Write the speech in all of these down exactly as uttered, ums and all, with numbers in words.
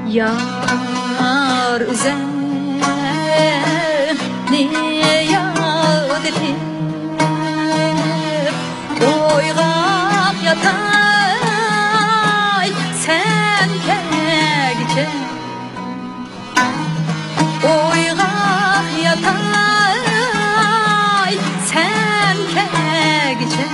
يار ئۆزۈڭنى ياد ئېتىپ، ئويغاق ياتاي سەن كەلگۈچە. ئويغاق ياتاي سەن كەلگۈچە.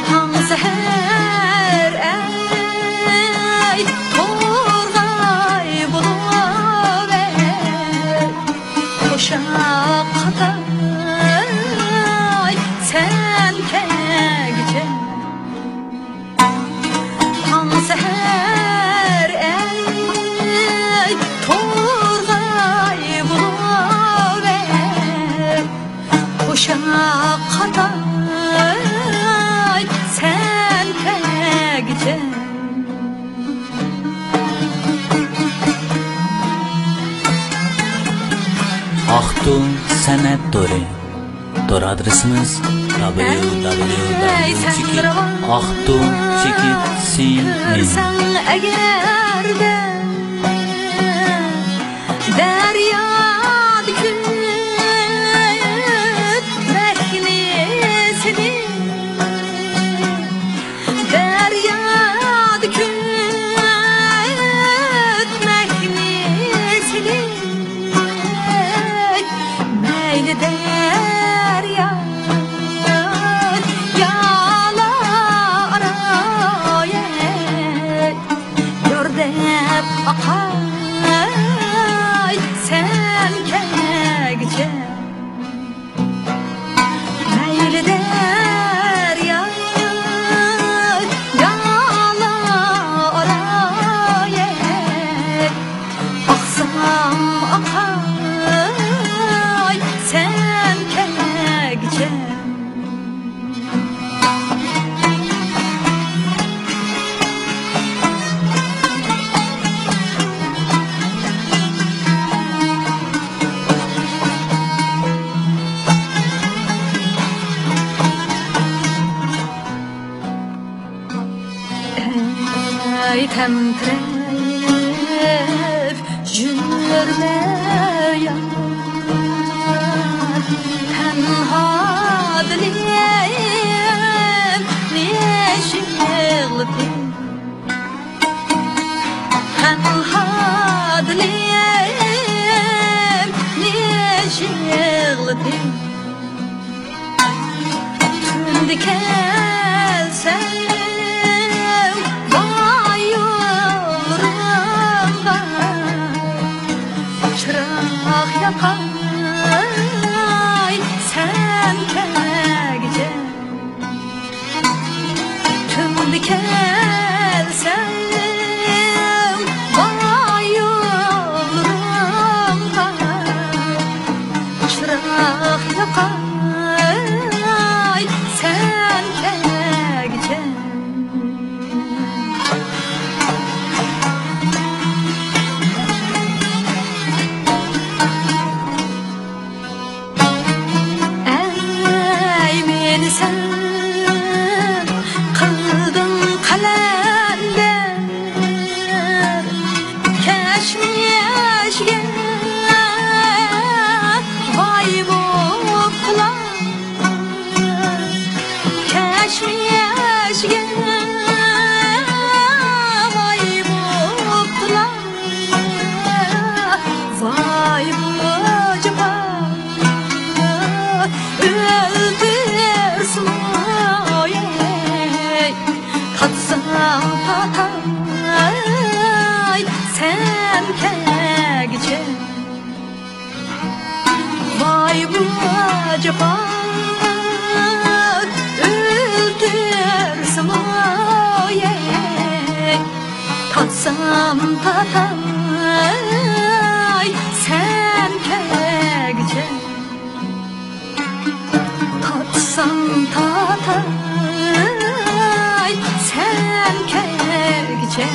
تاڭ سەھەر ئەي تورغاي بولۇۋەر، قوشاق قاتاي سەن كەلگۈچە. تاڭ سەھەر ئەي تورغاي بولۇۋەر، قوشاق قاتاي سەن كەلگۈچە. ئاختۇ سەنئەت تورى. تور ئادرېسىمىز دابليۇ دابليۇ دابليۇ چېكىت ئاختۇ چېكىت سى ئېن. كۆرسەڭ ئەگەردە دەريادا كۆرمەكنى سېنى، دەريادا كۆرمەكنى سېنى. مەيلى دەريا يالا ئاراي، يور دەپ ئاقاي سەن كەلگۈچە. مەيلى دەريا يالا ئاراي، ئاقسام ئاقاي سەن كەلگۈچە. ئەي تەمتىرەپ يۈرمە يار، تەنھا دىلىم نېشى يىغلىتىپ، تەنھا دىلىم نېشى يىغلىتىپ. تۈندە كەلسەم باي يوللىرىمغا، چىراغ ياقاي سەن كەلگۈچە. تۈندە كەلسەم باي يوللىرىمغا، چىراغ ياقاي سەن كەلگۈچە. ئەي مېنى سەن قىلدىڭ قەلەندەر، كەچمىشكە ۋاي بوپتۇلا، كەچمىشكە ۋاي بوپتۇلا. ۋاي بۇ جاپا، ئۆلتۈرسىمۇ ئەي، تاتسام تاتاي سەن كەلگۈچە. ۋاي بۇ جاپا، ئۆلتۈرسىمۇ ئەي، تاتسام تاتاي سەن كەلگۈچە. تاتسام تاتاي سەن كەلگۈچە.